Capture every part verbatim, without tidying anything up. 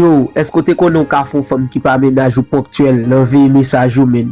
Yo, èske w te konnen w ka fè yon fanm ki pa mennaj ou ponktyèl nan veye mesaj ou, menn?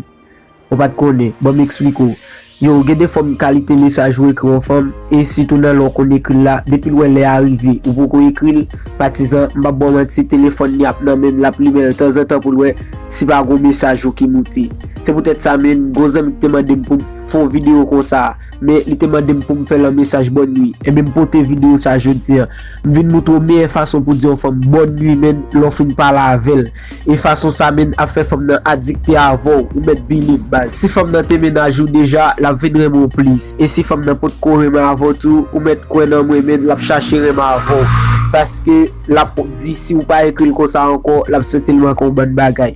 Ou pa t konnen? Ban m eksplike w. Yo, gen de fanm kalite mesaj ou ekri yon fanm, e sitou nan lè w konn ekri l la, depi l wè lè a rive, ou poko ekri l, patizan, m p ap ba w manti, telefòn li ap nan men l, l ap limen l tanzantan pou l wè si pa gon mesaj ou ki moute. Se poutèt sa, menn, gon zanmi ki te mande m pou m fè yon videyo konsa, men li te mande m pou m fè l an mesaj bòn nwi. Ebyen, m pote videyo sa jodi a. M vin moutre w meyè fason pou di yon fanm bòn nwi, menn, lè w fin pale avè l. E fason sa, menn, ap fè fanm nan adikte avè w, ou mèt believe, baz. Si fanm nan te mennaj ou deja, l ap vin renmen w plis. E si fanm nan potko renmen avè w tou, ou mèt kwè nan mwen, menn, l ap chache renmen avè w. Paske l ap di si w pa ekri l konsa ankò, l ap santi l manke yon bann bagay.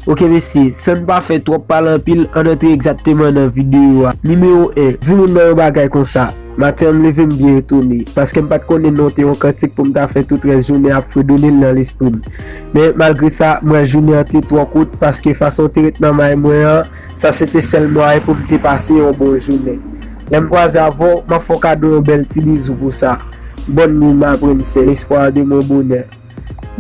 Ok, mesye, san n pa fè twòp pale anpil, ann antre egzakteman nan videyo a. Nimewo en, di moun nan yon bagay konsa. Maten an, m leve, m byen etone, paske m pa t konnen non te yon kantik pou m ta fè tout rès jounen ap fredone l nan lespri m. Men, malgre sa, m wè jounen an te twò kout, paske fason w te ret nan may mwen an, sa se te sèl mwayen pou m te pase yon bon jounen. Lè m kwaze avè w, m ap fè w kado yon bèl ti bizou pou sa. Bòn nwi, ma princesse, l'espoir de mon bonheur.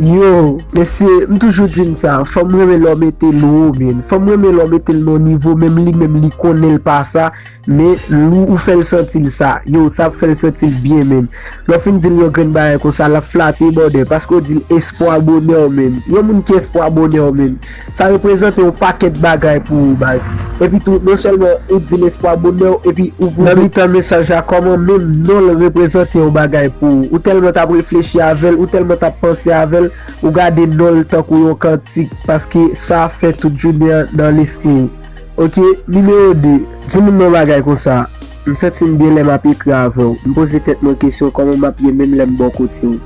Yo, mesye, m toujou di n sa, fanm renmen lè w mete l wo, menn. Fanm renmen lè w mete l nan yon nivo, menm li menm li konnen l pa sa, men lè w fè l santi l sa, yo, sa ap fè l santi l byen, menn. Lè w fin di l yon grenn bagay konsa, l ap flate, brother, paske w di l espwa bonè w, menn. Yon moun ki espwa bonè w, menn. Sa reprezante yon pakèt bagay pou ou, baz. Epi tou, non sèlman ou di l espwa bonè w, epi ou pwouve nan mitan mesaj la kòman menm non l reprezante yon bagay pou ou. Ou tèlman t ap reflechi avè l, ou tèlman t ap panse avè l, ou gade non l tankou yon kantik, paske sa fè tout jounen an nan lespri w. Ok, nimewo de, di moun nan yon bagay konsa, m santi m byen lè m ap ekri avè w. M poze tèt mwen kesyon kòman m ap ye menm lè m bò kote w.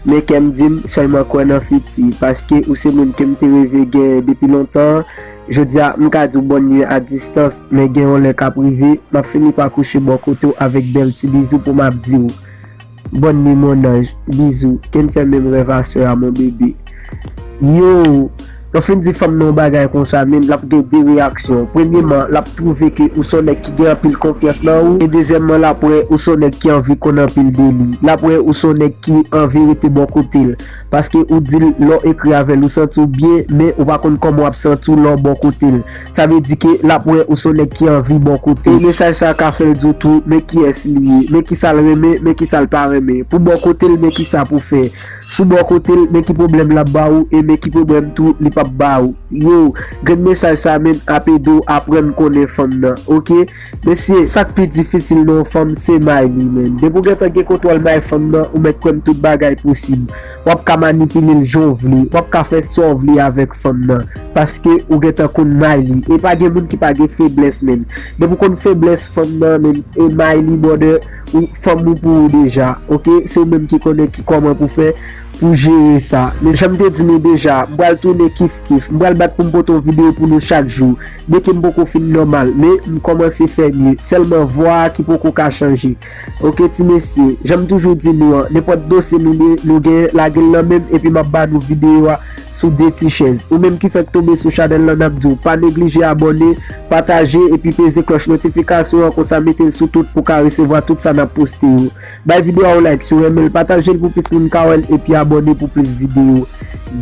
Men kè m di m sèlman kwè nan fiti, paske ou se moun ke m te reve gen depi lontan an. Jodi a, m ka di w bòn nwi a distans, men gen yon lè k ap rive, m ap fini pa kouche bò kote w avèk bèl ti bizou pou m ap di w. Bonne nuit, mon ange. Bisous. Ke n fè menm rèv aswè a, mon bebe. Yo! Lè w fin di fanm nan yon bagay konsa, menn, l ap gen de reyaksyon. Premyeman, l ap twouve ke ou se yon nèg ki gen anpil konfyans nan ou. E dezyèmman, l ap wè ou se yon nèg ki anvi konn anpil de li. L ap wè ou se yon nèg ki anvi rete bò kote l. Paske ou di l, lè w ekri avè l, ou santi w byen, men ou pa konn kòman w ap santi w lè w bò kote l. Sa vle di ke l ap wè ou se yon nèg ki anvi bò kote l. E mesaj sa a ka fè l di w tou, men kiyès li ye, men kisa l renmen, men kisa l pa renmen. Pou bò kote l, men kisa pou fè. Si w bò kote l, men ki pwoblèm l ap ba ou, e men ki pwoblèm tou li p ap ba ou. Yo, grenn mesaj sa a menm ap ede w aprann konnen fanm nan, ok? Mesye, sa k pi difisil nan yon fanm, se may li, menn. Depi w gentan gen kontwòl may fanm nan, ou mèt kwè m tout bagay posib. W ap ka manipile l jan w vle, w ap ka fè sa w vle avèk fanm nan, paske ou gentan konn may li. E pa gen moun ki pa gen feblès, menn. Depi w konn feblès fanm nan, menn, e may li, brother, ou, fanm ou pou ou deja, ok? Se ou menm ki konnen ki kòman pou fè pou jere sa. Men jan m te di nou deja, m pral tounen kif kif. M pral bat pou m pote yon videyo pou nou chak jou. Byen ke m poko fin nòmal, men m kòmanse fè mye. Sèlman vwa a ki poko ka chanje. Ok, ti mesye, jan m toujou di nou an, nenpòt dosye nou, nou gen, lage l nan men m, epi m ap ba nou videyo a sou de ti chèz. Ou menm ki fèk tonbe sou chanèl lan, n ap di w, pa neglije abòne, pataje, epi peze klòch notifikasyon an, konsa mete l sou tout pou w ka resevwa tout sa n ap poste yo. Bay videyo a yon like si w renmen l, pataje l pou plis moun ka wè l, epi abòne pou plis videyo.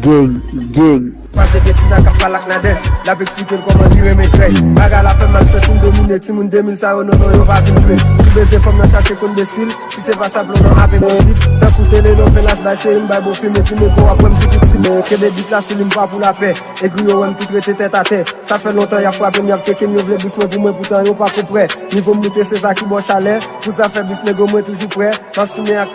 Gang, gang. Pase gen ti nèg k ap pale ak Nadège, l ap eksplike l kòman li renmen krèy. Bagay la fè m mal, santi m domine, timoun de mil sa yo, non, non, yo pa vin jwe. Si w bezwen fanm nan chache konn de stil, si se pa sa, blonde nan ap enposib. Tankou telenovelas, bay seri m, bay bon fim, epi nego w ap wè m sou tout stil. Kenbe bit la sou li, m pa pou lapè. Egri yo wè m tout rete tèt atè. Sa fè lontan y ap frape m, y ap tcheke m, yo vle bif mwen pou mwen, poutan yo pa kou prè. Nivo m moute, se sa ki ba w chalè. Pou zafè bif nego, mwen toujou prè. M ap simen ak